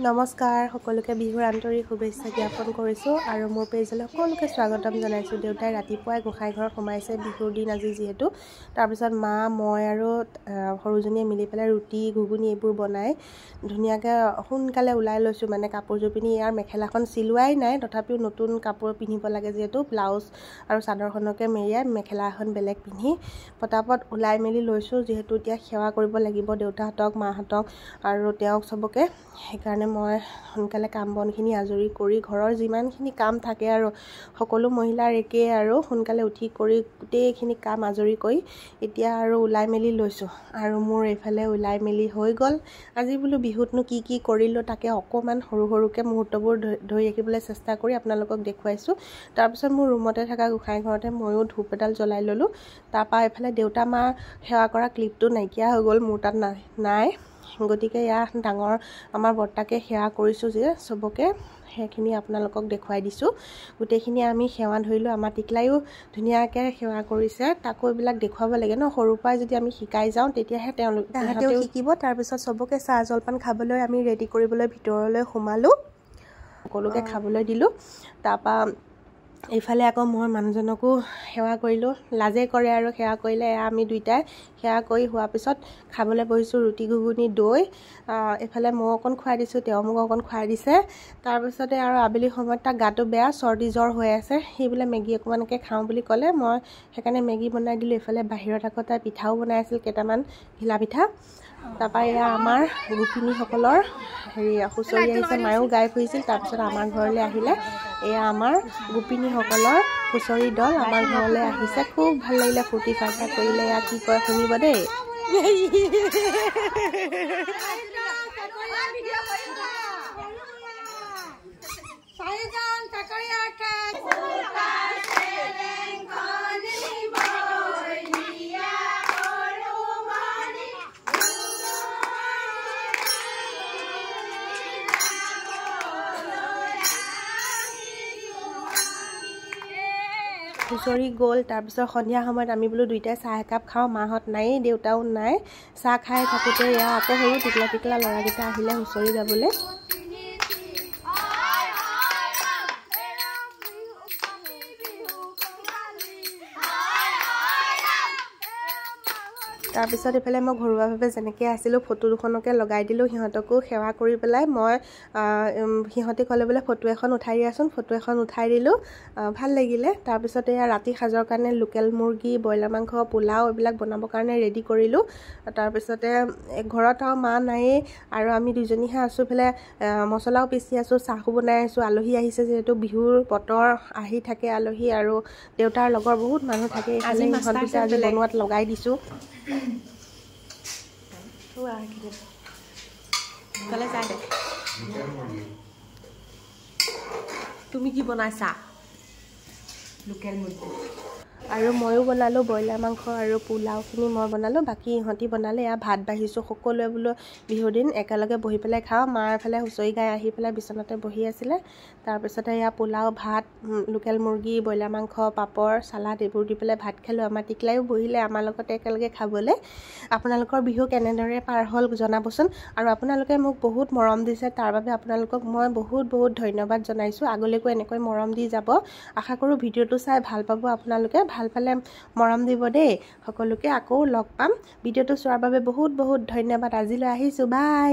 নমস্কাৰ সকলোকে বিহুৰ আন্তৰিক শুভেচ্ছা জ্ঞাপন কৰিছোঁ আৰু মোৰ পেজলৈ সকলোকে স্বাগতম জনাইছোঁ। দেউতাই ৰাতিপুৱাই গোঁসাই ঘৰত সোমাইছে, বিহুৰ দিন আজি যিহেতু। তাৰপিছত মা, মই আৰু সৰুজনীয়ে মিলি পেলাই ৰুটি ঘুগুনি এইবোৰ বনাই ধুনীয়াকৈ সোনকালে ওলাই লৈছোঁ। মানে কাপোৰযোৰ পিন্ধি, ইয়াৰ মেখেলাখন চিলোৱাই নাই, তথাপিও নতুন কাপোৰ পিন্ধিব লাগে যিহেতু, ব্লাউজ আৰু চাদৰখনকে মেৰিয়াই মেখেলা এখন বেলেগ পিন্ধি পটাপট ওলাই মেলি লৈছোঁ। যিহেতু এতিয়া সেৱা কৰিব লাগিব দেউতাহঁতক, মাহঁতক আৰু তেওঁক চবকে, সেইকাৰণে মই সোনকালে কাম বনখিনি আজৰি কৰি ঘৰৰ যিমানখিনি কাম থাকে আৰু সকলো মহিলাৰ একেই আৰু সোনকালে উঠি কৰি গোটেইখিনি কাম আজৰি কৰি এতিয়া আৰু ওলাই মেলি লৈছোঁ। আৰু মোৰ এইফালে ওলাই মেলি হৈ গ'ল। আজি বোলো বিহুতনো কি কি কৰিলোঁ তাকে অকণমান সৰু সৰুকৈ মুহূৰ্তবোৰ ধৰি ৰাখিবলৈ চেষ্টা কৰি আপোনালোকক দেখুৱাইছোঁ। তাৰপিছত মোৰ ৰুমতে থকা গোঁসাই ঘৰতে ময়ো ধূপ এডাল জ্বলাই ল'লোঁ। তাৰপৰা এইফালে দেউতা মা সেৱা কৰা ক্লিপটো নাইকিয়া হৈ গ'ল, মোৰ তাত নাই। গতিকে এয়া ডাঙৰ আমাৰ বৰ্তাকে সেৱা কৰিছোঁ যে চবকে, সেইখিনি আপোনালোকক দেখুৱাই দিছোঁ। গোটেইখিনি আমি সেৱা ধৰিলোঁ। আমাৰ টিকলাইও ধুনীয়াকৈ সেৱা কৰিছে, তাকো এইবিলাক দেখুৱাব লাগে ন, সৰুৰ পৰাই যদি আমি শিকাই যাওঁ তেতিয়াহে তেওঁলোক তাহাঁতেও শিকিব। তাৰপিছত চবকে চাহ জলপান খাবলৈ আমি ৰেডি কৰিবলৈ ভিতৰলৈ সোমালোঁ, সকলোকে খাবলৈ দিলোঁ। তাৰপৰা এইফালে আকৌ মই মানুহজনকো সেৱা কৰিলোঁ, লাজে কৰে আৰু সেৱা কৰিলে। এয়া আমি দুইটাই সেৱা কৰি হোৱাৰ পিছত খাবলৈ বহিছোঁ ৰুটি ঘুগুনি দৈ। এইফালে মই অকণ খুৱাই দিছোঁ, তেওঁ মোক অকণ খুৱাই দিছে। তাৰপিছতে আৰু আবেলি সময়ত তাৰ গাটো বেয়া, চৰ্দি জ্বৰ হৈ আছে, সি বোলে মেগী অকণমানকৈ খাওঁ বুলি ক'লে, মই সেইকাৰণে মেগী বনাই দিলোঁ। এইফালে বাহিৰত আকৌ তাই পিঠাও বনাই আছিল কেইটামান, ঘিলা পিঠা। তাৰপৰা এয়া আমাৰ গোপিনীসকলৰ হেৰি হুঁচৰি আহিছে, মায়েও গাই ফুৰিছিল। তাৰপিছত আমাৰ ঘৰলৈ আহিলে। এয়া আমাৰ গোপিনীসকলৰ হুঁচৰি দল আমাৰ ঘৰলৈ আহিছে, খুব ভাল লাগিলে, ফূৰ্তি ফাৰ্তা কৰিলে। এয়া কি কয় শুনিব দেই। হুঁচৰি গ'ল। তাৰপিছত সন্ধিয়া সময়ত আমি বোলো দুইটাই চাহ একাপ খাওঁ, মাহঁত নায়েই, দেউতাও নাই। চাহ খাই থাকোঁতে এয়া আকৌ সৰু টিকলা টিকলা ল'ৰাকেইটা আহিলে হুঁচৰি গাবলৈ। তাৰপিছত এইফালে মই ঘৰুৱাভাৱে যেনেকৈ আছিলোঁ ফটো দুখনকে লগাই দিলোঁ, সিহঁতকো সেৱা কৰি পেলাই মই সিহঁতে ক'লে বোলে ফটো এখন উঠাই দিয়াচোন, ফটো এখন উঠাই দিলোঁ, ভাল লাগিলে। তাৰপিছত এয়া ৰাতি সাজৰ কাৰণে লোকেল মুৰ্গী, ব্ৰইলাৰ মাংস, পোলাও এইবিলাক বনাবৰ কাৰণে ৰেডি কৰিলোঁ। তাৰপিছতে ঘৰত আৰু মা নায়েই আৰু আমি দুজনীহে আছোঁ। এইফালে মছলাও পিচি আছোঁ, চাহো বনাই আছোঁ। আলহী আহিছে যিহেতু বিহুৰ বতৰ, আহি থাকে আলহী আৰু দেউতাৰ লগৰ বহুত মানুহ থাকে। এইফালে ইহঁত দুটা আজি বনোৱাত লগাই দিছোঁ। তুমি কি বনাইছা? লোকেল মুৰ্গী। আৰু ময়ো বনালোঁ ব্ৰইলাৰ মাংস আৰু পোলাওখিনি মই বনালোঁ, বাকী ইহঁতি বনালে। এয়া ভাত বাঢ়িছোঁ, সকলোৱে বোলো বিহুৰ দিন একেলগে বহি পেলাই খাওঁ। মাৰ এফালে হুঁচৰি গাই আহি পেলাই বিচনাতে বহি আছিলে। তাৰপিছতে এয়া পোলাও, ভাত, লোকেল মুৰ্গী, ব্ৰইলাৰ মাংস, পাপৰ, চালাড এইবোৰ দি পেলাই ভাত খালোঁ। আমাৰ টিকলাইও বহিলে আমাৰ লগতে একেলগে খাবলৈ। আপোনালোকৰ বিহু কেনেদৰে পাৰ হ'ল জনাবচোন। আৰু আপোনালোকে মোক বহুত মৰম দিছে, তাৰ বাবে আপোনালোকক মই বহুত বহুত ধন্যবাদ জনাইছোঁ। আগলৈকো এনেকৈ মৰম দি যাব। আশা কৰোঁ ভিডিঅ'টো চাই ভাল পাব আপোনালোকে। ভাল পালে মৰম দিব দেই। সকলোকে আকৌ লগ পাম। ভিডিঅ'টো চোৱাৰ বাবে বহুত বহুত ধন্যবাদ। আজিলৈ আহিছোঁ, বাই।